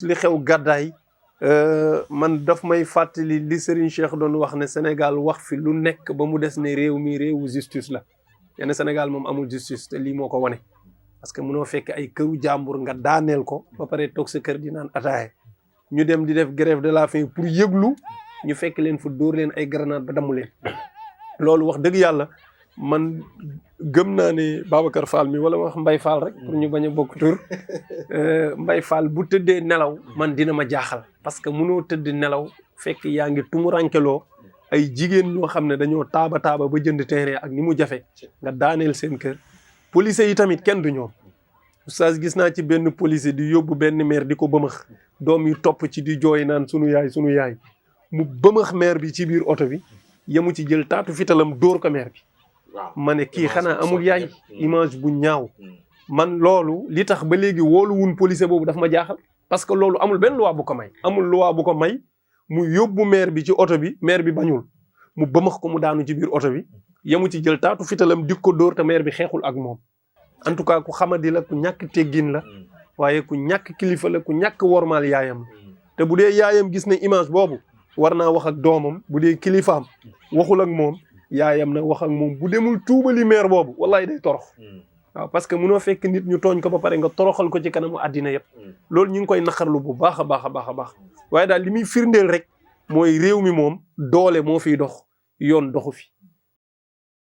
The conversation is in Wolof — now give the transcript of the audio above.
li xew gàddaay man daf may fàttali li Serigne Cheikh doon wax ne Sénégal wax fi lu nekk ba mu des ne réew mi réewu justice la yenn Sénégal moom amul justice te lii moo ko wane parce que mënoo fekk ay këru jàmbur nga daaneel ko ba pare toog sa kër di naan ataaye ñu dem di def grève de la faim pour yëglu ñu fekk leen fu dóor leen ay grenade ba damu leen loolu wax dëgg yàlla man gëm naa ne Babacar Fall mi wala wax Mbaye Fall rek pour ñu bañ a bokk tur Mbaye Fall bu tëddee nelaw man dina ma jaaxal parce que mënoo tëdd nelaw fekk yaa ngi tumurankeloo ay jigéen ñoo xam ne dañoo taaba ba jënd terrain ak ni mu jafe nga daaneel seen kër police yi tamit kenn du ñoom oustaz gis naa ci benn policier di yóbbu benn maire di ko bëmax doom yi topp ci di jooy naan sunu yaay mu bëmax maire bi ci biir oto bi yemu ci jël taatu fitalam dóor ko maire bi ma ne kii xanaa amul yaay image bu ñaaw man loolu li tax ba léegi woolu wun policier boobu daf ma jaaxal parce que loolu amul benn loi bu ko may amul loi bu ko may mu yóbbu maire bi ci oto bi maire bi bañul mu bëmax ko mu daanu ci biir oto bi yemu ci jël taatu fitalam dik ko dóor te maire bi xeexul ak moom en tout cas ku xamadi la ku ñàkk teggin la waaye ku ñàkk kilifa la ku ñàkk wormaal yaayam te bu dee yaayam gis ne image boobu war naa wax ak doomam bu dee kilifaam waxul ak moom yaayam na wax ak moom bu demul tuubali maire boobu wallahi day torox waaw parce que munoo fekk nit ñu tooñ ko ba pare nga toroxal ko ci kanamu àddina yëpp loolu ñu ngi koy naqarlu bu baax a baax waaye daal li muy firndeel rek mooy réew mi moom doole moo fiy dox yoon doxu fi